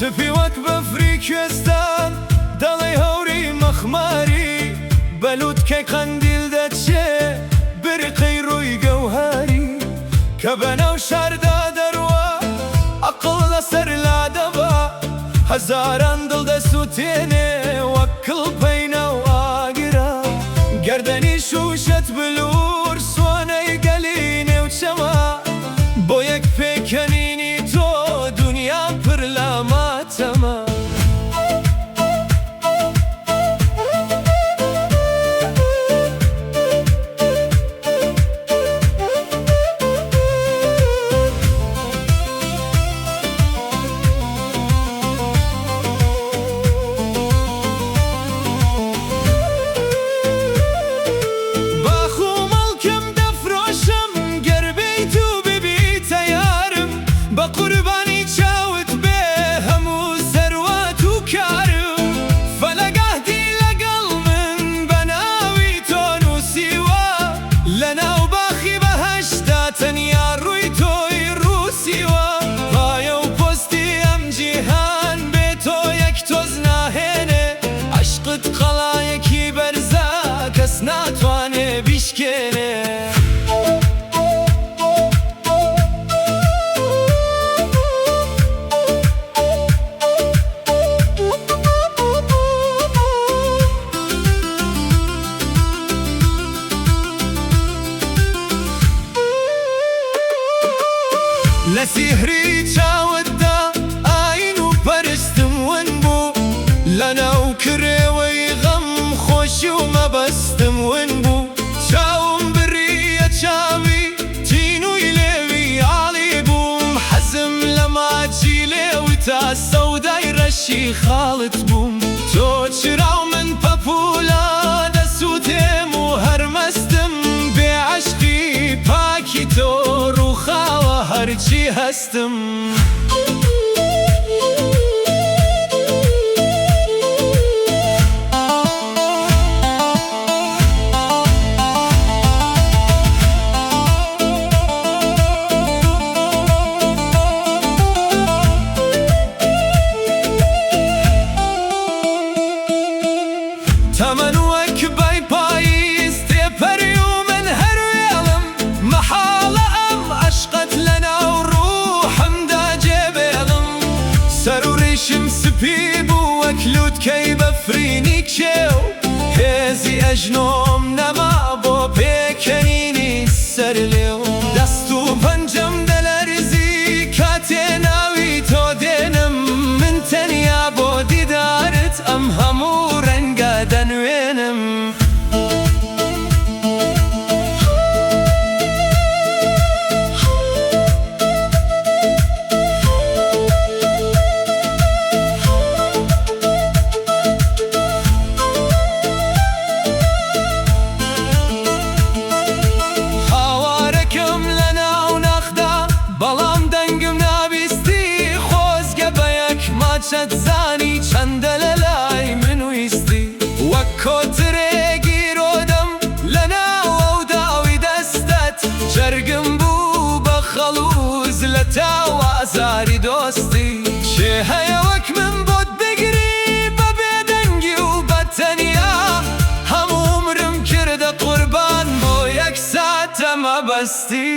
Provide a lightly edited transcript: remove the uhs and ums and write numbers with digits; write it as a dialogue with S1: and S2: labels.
S1: سپی وەک بەفری کوێستان، دەڵێی هەوری مەخماری. بە لوتکەی قەندیل دەچێ، بریقەی ڕووی گەوهەری. کە بەناو شاردا دەڕوا، عەقڵ لەسەر لادەبا. هەزاران دڵ دەسووتێنێ، وەک کڵپەی ناو ئاگرا. گەردەنی شووشەت بلوور، سوانەی گەلی نێو چەمە. بۆ یەک پێکەنینی تۆ، دونیا پر لە ماتەمە. باخ و مڵکم دەفرۆشم گەر بێیت و ببیتە یارم. بە قوربانی چاوت بێ هەموو سەروەت و کارم. فەلەک عەهدی لەگەڵ من بە ناوی تۆ نووسیوە. لەناو باخی بەهەشتدا تەنیا ڕووی تۆی ڕووسیوە. پایە و پۆستی ئەم جیهان بێ تۆ یەک تۆز ناهێنێ. عەشقت قەڵایەکی بەرزە کەس ناتوانێ بیشکێنێ. لە سیحری چاوتدا ئاین و پەرستم ون بوو. لەناو کرێوەی غەم خۆشی و مەبەستم ون بوو. چاوم بڕییە چاوی تینووی لێوی ئاڵی بووم. حەزم لە ماچی لێوتە سەودای ڕەشی خاڵت بووم. تۆ چرا و من پەپوولە دەسووتێم و هەر مەستم. بێ عەشقی پاکی تۆ ڕووخاوە هەرچی هەستم. تەمەن وەک بای پاییز تێپەری و من هەر وێڵم. مەحاڵە ئەم عەشقەت لەناو ڕووحمدا جێبێڵم. سەر و ڕیشم سپی بوو وەک لووتکەی بەفرینی کێو. هێزی ئەژنۆم نەما بۆ پێکەنینی سەر لێو. دەست و پەنجەم دەلەرزی کاتێ ناوی تۆ دێنم. من تەنیا بۆ دیدارت ئەم هەموو ڕەنگە دەنوێنم. هاوارەکەم لەناو ناخدا بەڵام دەنگم نابیستی. خۆزگە بە یەک ماچەت زانی چەندە لەلای من ویستی. وەک کۆترێ گیرۆدەم لەناو ئەو داوی دەستت. جەرگم بوو بە خەڵووز لە تاو ئازاری دۆستی. کێ هەیە وەک من بۆت بگری بە بێدەنگی و بە تەنیا. هەموو عومرم کردە قوربان بۆ یەک ساتە مەبەستی.